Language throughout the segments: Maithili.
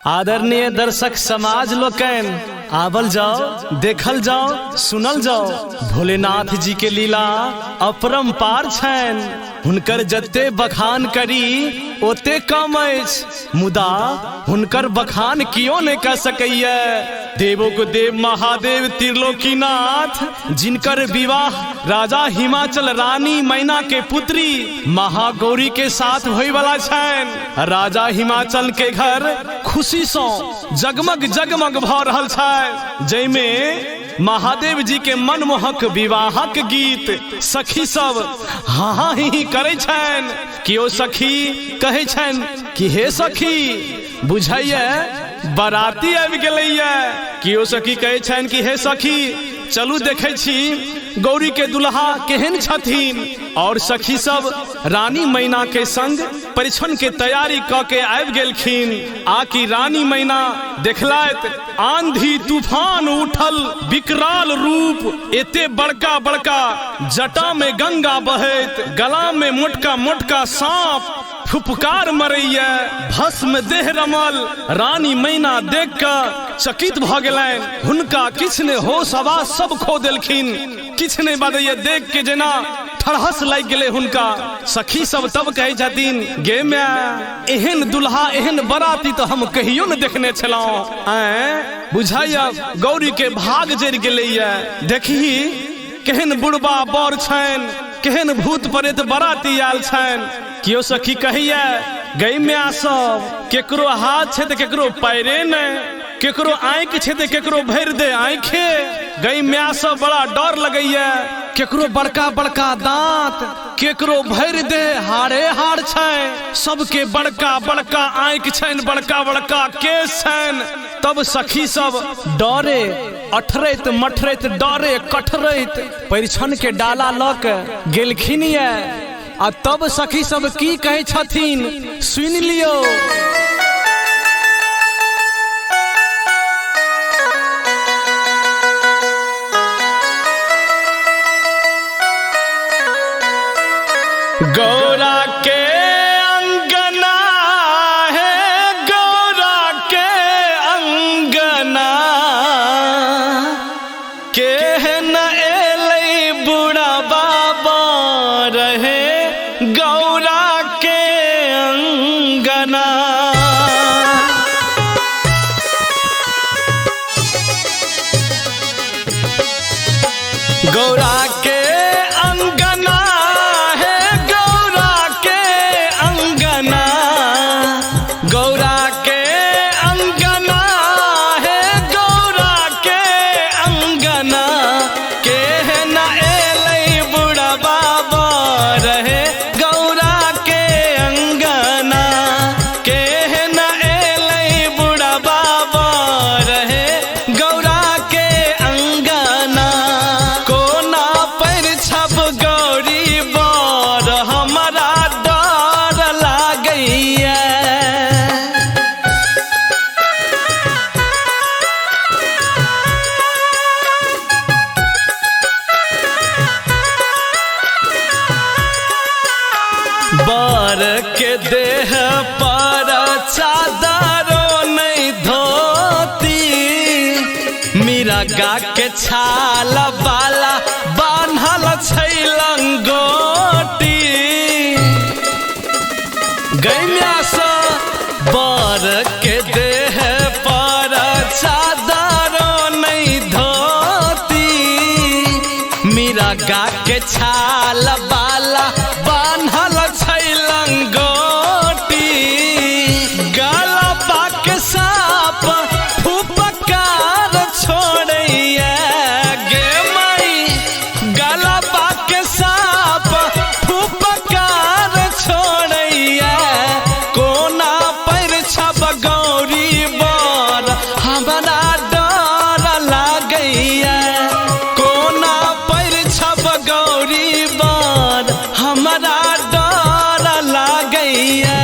आदरणीय दर्शक समाज लोकनि, आवल जाओ, देखल जाओ, सुनल जाओ। भोलेनाथ जी के लीला अपरंपार छनि। हुनकर जते बखान करी ओते कम अछि, मुदा हुनकर बखान कियो नहीं कर सकैया। देवों को देव महादेव त्रिलोकीनाथ, जिनकर विवाह राजा हिमाचल रानी मैना के पुत्री महागौरी के साथ होय वाला छनि। राजा हिमाचल के घर खुशी सौ जगमग जगमग भ रहल छै, जैमे महादेव जी के मनमोहक विवाहक गीत सखी सब हाँ हाँ ही ही करे छनि। केओ सखी कहै छनि कि हे सखी, बुझैया बराती आबि गेलैया। केओ सखी कहै छनि कि हे सखी, चलू देखै छी गौरी के दुल्हा केहन छथिन। और सखी सब रानी मैना के संग परिछन के तैयारी क के आबि गेलखिन। आकि रानी मैना देखलथि आंधी तूफान उठल विकराल रूप, एते बड़का बड़का जटा में गंगा बहैत, गला में मोटका मोटका सांप फुफकार मरैया, भस्म देह रमल। रानी मैना देख के चकित भ गेलनि। हुनका किछु ने होश हवा सब खो देलखिन, किछु नहीं बजैया, देख के जेना ठरहस लागि गेलै हुनका। सखी सब तब कहै छथिन, गे माय, एहन दुल्हा एहन बराती तऽ हम कहियो ने देखने छलहुँ। आँय, बुझाइया गौरी के भाग जरि गेलैया। देखही केहन बुढ़बा बर छनि, केहन भूत प्रेत बराती आयल छनि। केओ सखी कहैया, गई माय सब, केकरो हाथ छै तऽ केकरो पैरे नहि, केकरो आँखि छै तऽ केकरो भरि दे आँखे। गई माय सब बड़ा डर लगैया, केकरो बड़का बड़का दांत, केकरो भरि दे हारे हार छै, सबके बड़का बड़का आँखि छनि, बड़का बड़का केश छनि। तब सखी सब डरे अठरैत मठरैत डरे कठरैत परिछन के डाला लऽ के गेलखिन ये। आ तब सखी सब की कहै छथिन सुनि लियौ। गौरा के अंगना है, गौरा के अंगना, केहन एलै बुढ़ा बाबा रहे गौरा के अंगना। गौरा के अंगना है, गौरा के अंगना, गौरा के अंगना है, गौरा के अंगना, केहन एलै बुढ़ा बाबा रहे गौरा के अंगना, केहन एलै बुढ़ा बाबा रहे गौरा के अंगना। कोना पर छप गौरी बर हमरा डर लागैया। बर के देह पर चादरो नहीं धोती, मिरगा के छाल वाला बान्हल छै लंगोटी। गैया सँ बर के देह पर चादरो नहीं धोती, मिरगा के छाल वाला बान्हल छै लंगोटी। गलबा के साप फुफकार छोड़ैया गे माई, गलबा के साप फुफकार छोड़ैया। कोना पर छप गौरी बर हमरा डर लागैया, कोना पर छप गौरी बर हमरा डर लागैया।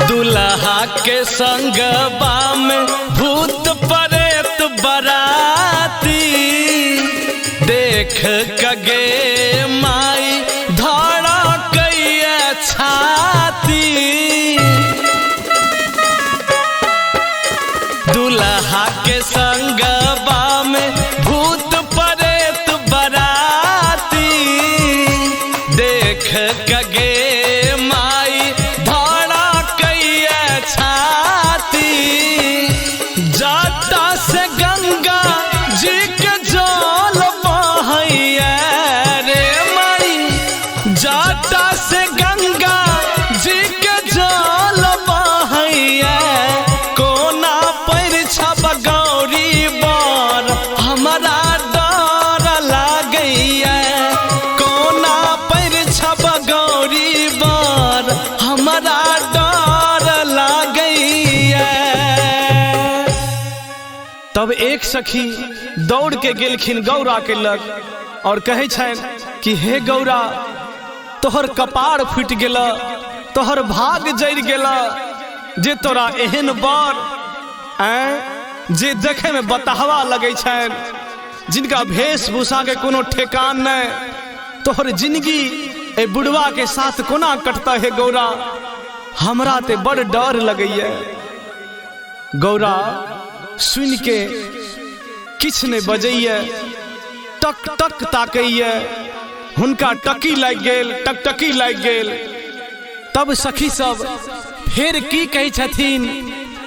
दुल्हा के संगवा में भूत प्रेत बराती, कगे माई धड़ा कैया छाती, दुल्हा के संगबा में भूत परेत बराती। देख कगे माई धड़ा कैया छाती, जाता से गंगा जी के जल बहैया रे माई, जाता से गंगा जी के जल बहैया। कोना पर छप गौरी बर हमरा डर लागैया, कोना पर छप गौरी बर हमरा डर लागैया। तब एक सखी दौड़ के गेलखिन गौरा के लग और कहै छनि कि हे गौरा, तोहर कपार फूटि गेल, तोहर भाग जरि गेल, जे तोरा एहन बर ऐं जे देखे में बताहवा लगै छनि, जिनका वेशभूषा के कोनो ठेकान नहीं, तोहर जिंदगी ए बुढ़वा के साथ कोना कटता है गौरा, हमरा ते बड़ डर लगैया। गौरा सुन के किछ नहीं बजैया, टक टक ताकैया, हुनका टकी लागि गेल, टकटकी लागि गेल। तब सखी सब फेर की कहै छथिन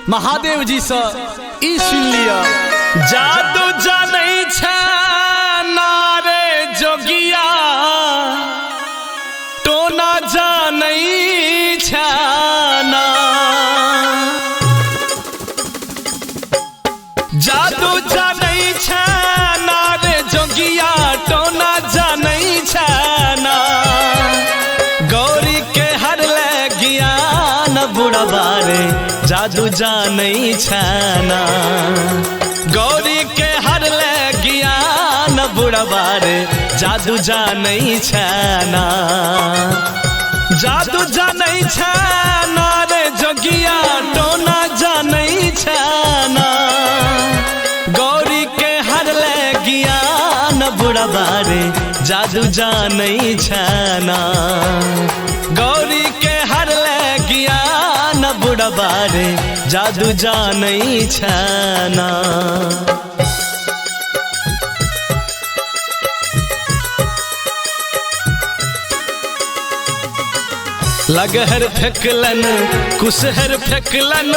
महादेव जी से, ई सुन लिया। जादू जानै छै नारे जोगिया, टोना जानै छै ना। जादू जानै छै नारे जोगिया, टोना जानै छै ना। गौरी के हर ले ज्ञान बुढ़वा रे, जादू जानै छै ना। गौरी के हर ले ज्ञान बुढ़वा रे, जादू जानै छै ना। जादू जानै छै ना रे जोगिया, टोना जानै छै ना। गौरी के हर ले ज्ञान बुढ़वा रे, जादू जानै छै ना। गौरी के हर ले ज्ञान बुढ़वा रे, जादू जानै छै ना। लगहर फेकलन कुशहर फेकलन,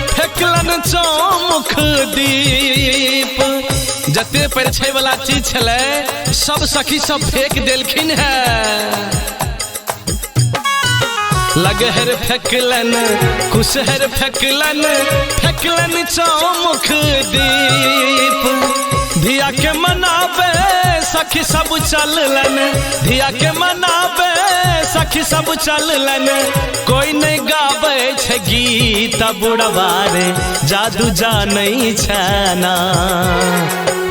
फेकलन चौमुख दीप। जते परिछै वाला चीज छलै सब सखी सब फेंक देलखिन है। लगहर फेकलन कुशहर फेकलन, फेकलन चौमुख दीप। धिया के मनाबे सखी सब चललन, धिया के मनाबे सखी सब चललन। कोई नहीं गाबै छै गीत बुढ़वा रे, जादू जानै छै ना।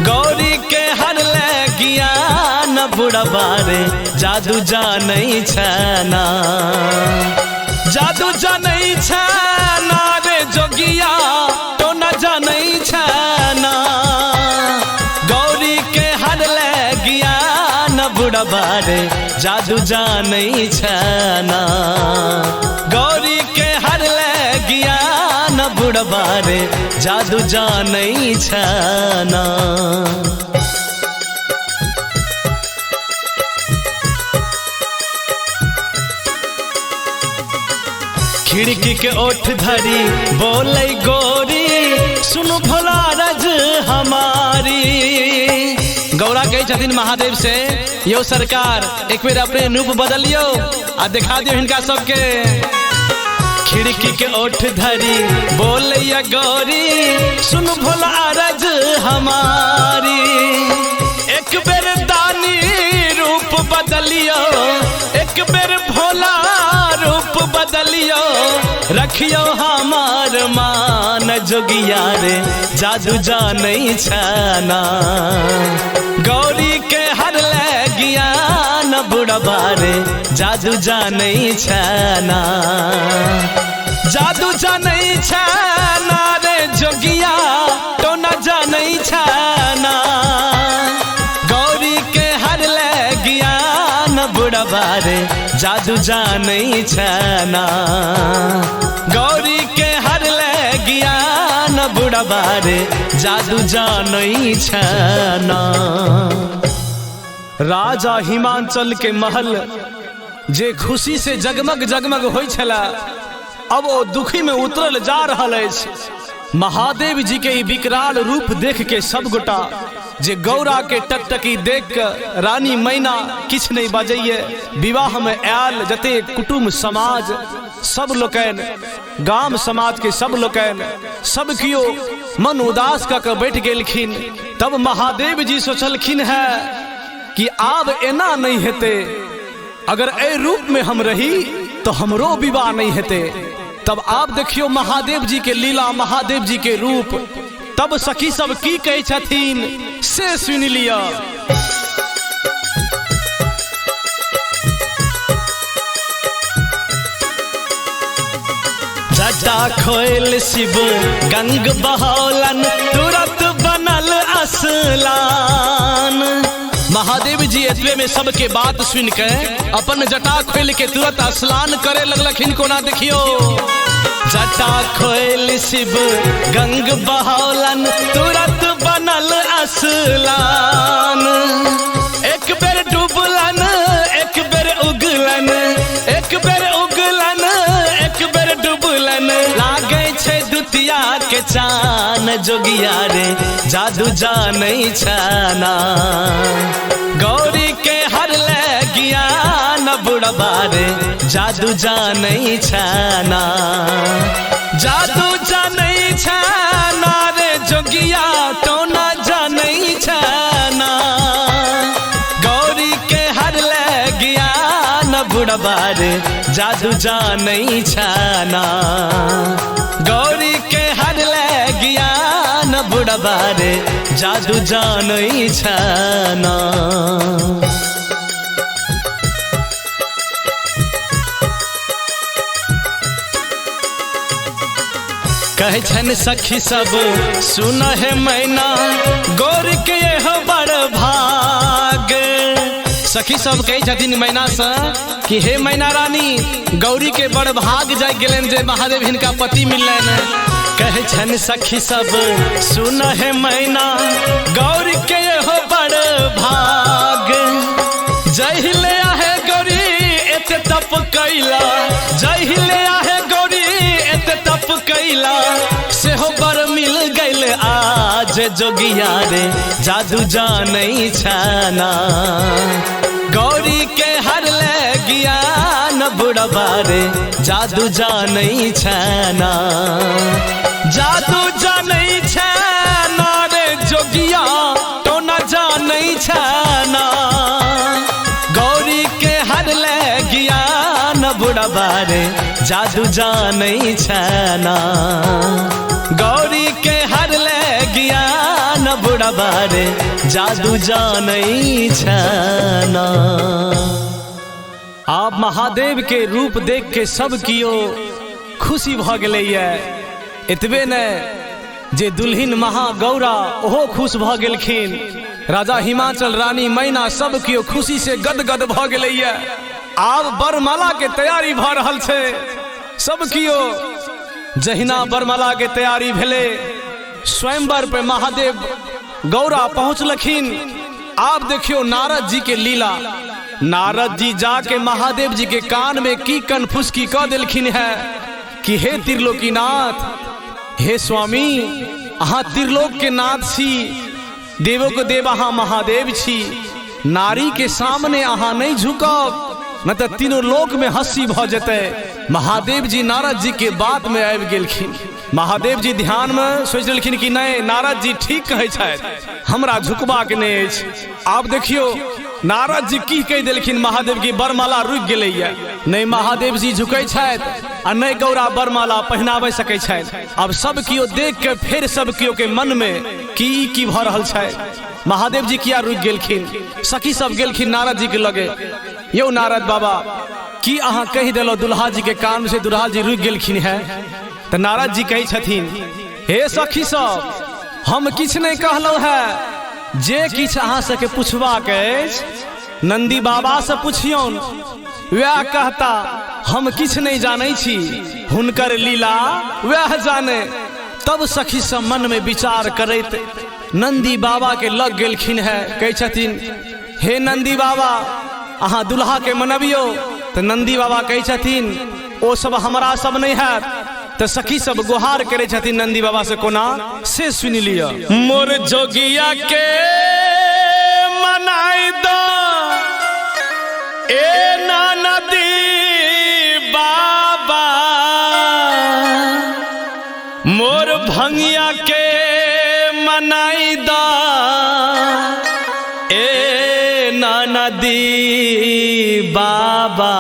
गौरी के हर ले ज्ञान बुढ़वा रे, जादू जानै छै ना। जादू जानै छै ना रे जोगिया, टोना जानै छै ना। गौरी के हर ले ज्ञान बुढ़वा रे, जादू जानै छै ना। गौरी के हर ले ज्ञान बुढ़वा रे, जादू जानै छै ना। खिड़की के ओठ धरी बोले गोरी, सुनु भोला रज हमारी। गौरा कहै छथिन महादेव से, यो सरकार एक बेर अपने रूप बदलियो आ देखा दियो हिनका सबके। खिड़की के ओठ धरी बोले गौरी, सुनु भोला रज हमारी। एक बेर दानी रूप बदलियो, एक बेर भोला रूप बदलियो, रखियो हमार मान जोगिया रे, जादू जानै छै ना। गौरी के हर ले ज्ञान बुढ़वा रे, जादू जानै छै ना। जादू जानै छै ना रे जोगिया, टोना जानै छै ना। गौरी के हर रे जादू जानै छना। गौरी के हर ले ज्ञान बुढ़बा रे जादू जानै छना। राजा हिमाचल के महल जे खुशी से जगमग जगमग होइ छला, अब ओ दुखी में उतरल जा रहल अछि। महादेव जी के विकराल रूप देख के सब गोटा जे गौरा के टकटकी देख के रानी मैना किछु नहीं बजैये। विवाह में आयल जते कुटुम्ब समाज सब लोकनि, गाम समाज के सब लोकनि, सब कियो मन उदास कऽ के बैठ गेलखिन। तब महादेव जी सोचलखिन है कि आब एना नहीं हेतै, अगर एहि रूप में हम रही तो हमरो विवाह नहीं हेतै। तब आप देखियो महादेव जी के लीला, महादेव जी के रूप। तब सखी सब की कहै छथिन से सुनि लिअ। जटा खोल शिव गंग बहौलन, तुरंत बनल असलान। महादेव जी एतबे में सबके बात सुन के अपन जटा खोल के तुरंत स्नान करे लगलखिन। कोना देखियो, जटा खोल शिव गंग बहौलन, तुरंत बनल असलान। एक बेर डूबलन एक बेर उगलन, एक बेर उगलन एक बेर डूबलन, लागै छै दुतिया के चान जोगिया रे जादू जानै छना। गौरी के हर ले ज्ञान बुढ़बा रे जादू जानै छना। जादू जानै छना रे जोगिया टोना जानै छना। गौरी के हर ले ज्ञान बुढ़बा रे जादू जानै छना। गौरी के हर ले ज्ञान बुढ़बा रे जादू जानै छना। कहै छनि सखी सब सुन हे मैना, गौर के हो बड़ भाग। सखी सब कहै छथिन मैना से कि हे मैना रानी, गौरी के बड़ भाग जाग गेलनि जे महादेव हिनका पति मिललनि। कहै छनि सखी सब सुन हे मैना, गौरी के हो बड़ भाग। जहिले आहे गौरी एते तप कैला, जहिले आहे गौरी एते तप कैला, सेहो बर मिल गेल आज जोगिया रे जादू जानै छना। गौरी के हर ले ज्ञान बुढ़बा रे जादू जानै छना। जादू जानै छना रे जोगिया टोना जानै छना। गौरी के हर ले ज्ञान बुढ़बा रे जादू जानै छना। गौरी के हर ले ज्ञान बुढ़बा रे जादू जानै छना। आप महादेव के रूप देख के सब कियो खुशी भ गेलैया। एतबे ने जे दुल्हिन महागौरा ओहो खुश भ गेलखिन। राजा हिमाचल रानी मैना सब कियो खुशी से गदगद भ गेलैया। आब बरमाला के तैयारी भ रहल छै। सब कियो जहिना बरमाला के तैयारी भेलै, स्वयंवर पे महादेव गौरा पहुँचलखिन। आप देखियो नारद जी के लीला। नारद जी जाके महादेव जी के कान में की कनफुसकी क देलखिन है कि हे त्रिलोकीनाथ, हे स्वामी, अहाँ त्रिलोक के नाथ छी, देवो के देव अहाँ महादेव छी, नारी के सामने अहाँ नहीं झुकब न तो तीनों लोक में हंसी भ जेतै। महादेव जी नारद जी के बात में आबि गेलखिन। महादेव जी ध्यान में सोचि लेलखिन कि नहीं, नारद जी ठीक कहै छथि, हमरा झुकबाक नहि अछि। आब देखियो नारद जी की कहि देलखिन महादेव की बरमाला रुकि गेलैया। नहीं महादेव जी झुकै छथि आ नहि गौरा बरमाला पहिनाबै सकै छथि। आब सब कियो देख के फेर सब कियो के मन में की की भऽ रहल छै, महादेव जी किया रुकि गेलखिन। सखी सब गेलखिन नारद जी के लगे, यौ नारद बाबा, की अहाँ कहि देलहुँ दुल्हा जी के कान से दुल्हा जी रुकि गेलखिन है? तऽ नारद जी कहै छथिन, हे सखी सब, हम किछु नहि कहलहुँ है, जे किछु अहाँ सबके पुछबाक अछि नंदी बाबा से पुछियौन। वएह कहता, हम किछु नहीं जानै छी, हुनकर लीला वएह जाने। तब सखी सब मन में विचार करैत नंदी बाबा के लग गेलखिन है। कहै छथिन, हे नंदी बाबा, अहाँ दुल्हा के मनबियो। तो नंदी बाबा कहै छथिन, ओ सब हमरा सब नहीं हैत। तो सखी सब गुहार करे छथिन नंदी बाबा से, कोना से सुनि लिअ। मोर जोगिया के मनाई दो ए नदी बाबा, मोर भंगिया के मनाई दा ए नदी बाबा।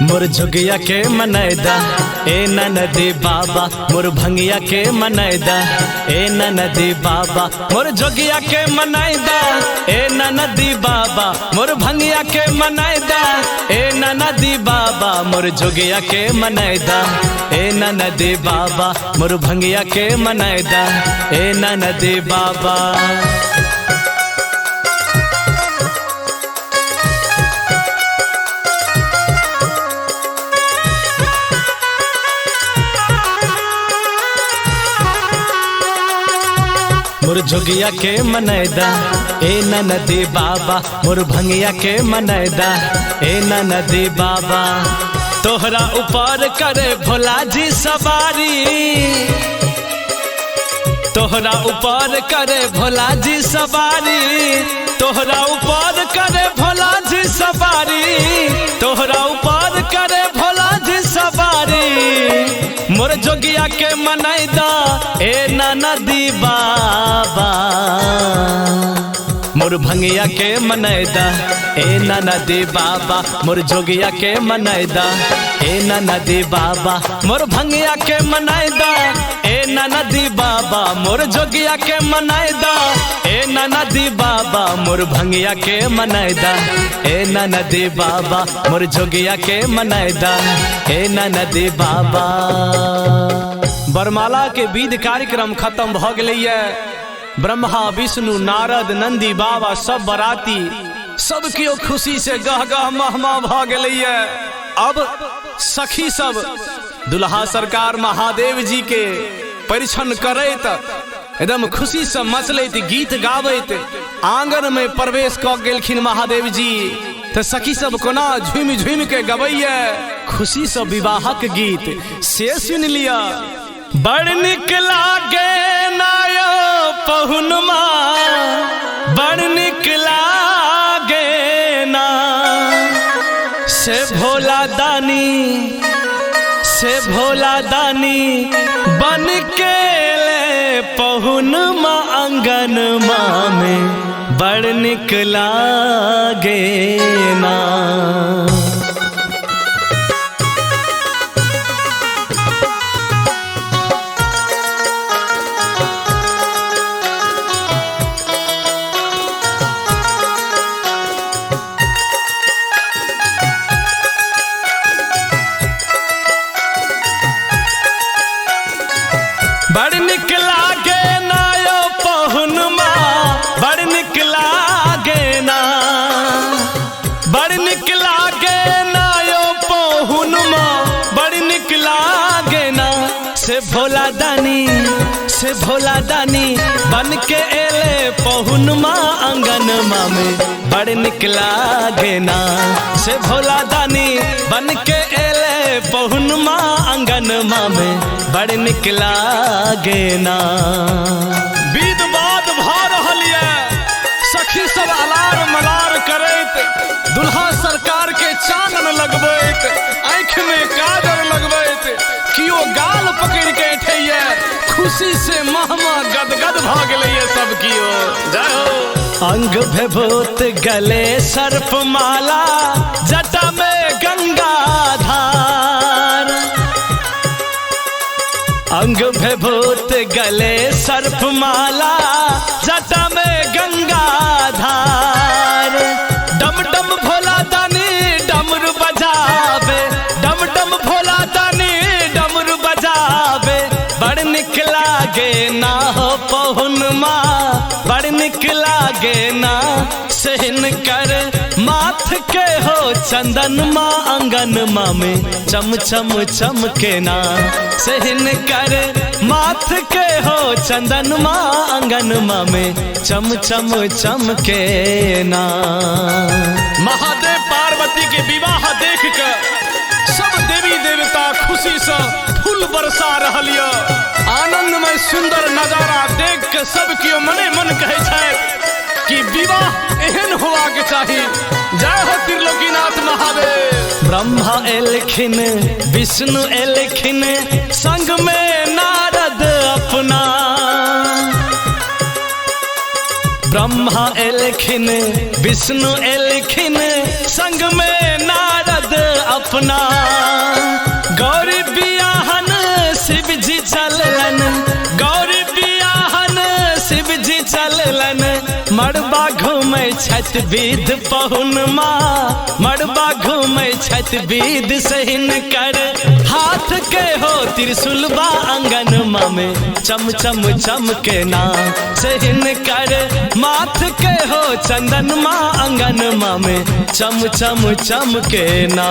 मोर जोगिया के मनैदा ए ननदी बाबा, मोर भंगिया के मनैदा ए ननदी बाबा, मोर जोगिया के मनैदा ए ननदी बाबा, मोर भंगिया के मनैदा ए ननदी बाबा, मोर जोगिया के मनैदा ए ननदी बाबा, मोर भंगिया के मनैदा ए ननदी बाबा। मोर जोगिया के मनैदा ए ननदी बाबा, मोर भंगिया के मनैदा ए ननदी बाबा। तोहरा ऊपर करे भोला जी सवारी, तोहरा ऊपर करे भोला जी सवारी, तोहरा ऊपर करे भोला जी सवारी, तोहरा ऊपर करे भोला जी सवारी। मोर जोगिया के मनैदा ए ननदी बाबा, मोर भंगिया के मनैदा ए ननदी बाबा, मोर जोगिया के मनैदा ए ननदी बाबा, मोर भंगिया के मनैदा ए ननदी बाबा, मोर जोगिया के मनैदा ए ननदी बाबा, मोर भंगिया के मनैदा ए ननदी बाबा, मोर जोगिया के मनैदा ए ननदी बाबा। बरमाला के विध कार्यक्रम खत्म भ गेलैया। ब्रह्मा विष्णु नारद नंदी बाबा सब बराती सब केओ खुशी से गह गह महमा भ गेलैया। अब सखी सब दुल्हा सरकार महादेव जी के परिछन करैत एकदम खुशी से मचलैत गीत गाबैत आंगन में प्रवेश क गेलखिन महादेव जी। तो सखी सब कोना झूमि झूमि के गबैया खुशी से विवाहक गीत से सुन लिया। बड़ निक लागे नायो पहुनमा, बड़ निक लागे ना, से भोला दानी, से भोला दानी बन के ले पहुनमा अंगन में, बड़ निक लागे ना। बड़ निक लागे ना यो पहुनमा, बड़ निक लागे ना, बड़ निक लागे ना यो पहुनमा, बड़ निक लागे ना, से भोला दानी, से भोला दानी बन के एले पहुनमा अंगनमा में, बड़ निक लागे ना, से भोला दानी बन के एले पहुनमा अंगनमा में, बड़ निक लागे ना। विध बात भ रहल ये, सखी सब अलार मलार करैत दुल्हा सरकार के चानन लगबैत, आँख में काजर लगबैत, कियो गाल पकड़ के ऐठैया, खुशी से महमा गदगद भ गेलैया सब कियो। जय हो। अंग भभूत गले सर्प माला, जटा में गंगा धार, अंग विभूत गले सर्प माला, जटा में गंगा धार। डम डम भोला दानी डमरू बजावे, डम डम भोला दानी डमरू बजावे, बड़ निक लागे ना हो पहुन माँ, बड़ निक लागे ना। सहन कर माथ के हो चंदन माँ अंगन माँ में चम चम चमके ना। सहन कर माथ के हो चंदन माँ अंगन माँ में चम चम चमके ना। महादेव पार्वती के विवाह देख के सब देवी देवता खुशी से फूल बरसा रहल य। आनंदमय सुंदर नजारा देख के सब केओ मने मन कहै छथि कि विवाह एहन होवा के चाही। जय हो त्रिलोकीनाथ महादेव। ब्रह्मा एलखिन विष्णु एलखिन संग में नारद अपना। ब्रह्मा एलखिन विष्णु एलखिन संग में नारद अपना। गौरी बियाहन शिव जी चललन, गौरी बियाहन शिव जी चललन, मड़बा घूमै छथि विध पहुन माँ, मड़बा घूमै छथि विध सहिन कर हाथ के हो त्रिशूलबा अंगन माँ में चम चम चमके ना। सहिन कर माथ के हो चंदन माँ अंगन माँ में चम चम चमके ना।